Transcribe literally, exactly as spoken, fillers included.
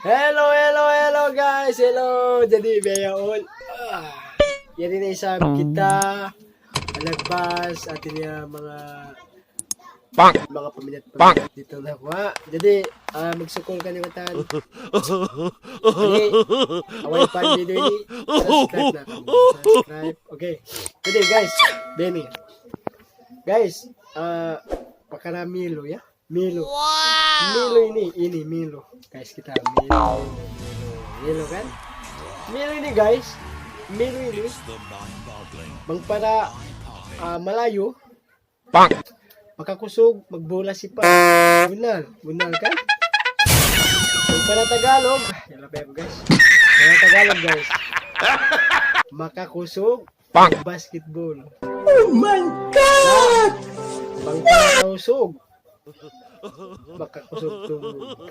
Hello, hello, hello, guys. Hello. Jadi, biya' yaun. Ah, yari na isab kita. Nagpas, atin niya manga, manga paminat-paminat didtu na kuha. Jadi, ah, magsukul kaniyu katan. Jadi, awn pa video ini, subscribe na kamu. Subscribe. Okay. Jadi, guys, biya' ini. Guys, ah, pakara Milo, ya. Milo. Milo ini, ini Milo. Guys, kita Milo, Milo, Milo, Milo, kan? Milo ini, guys. Milo ini. Bang para, ah, Malayu, makakusug magbola sipat. Bunnal, bunnal, kan? Bang para Tagalog, yala pa yan, guys. Para Tagalog, guys. Makakusug basketball. Oh my God! Bang para Tausug, makakusug tubug.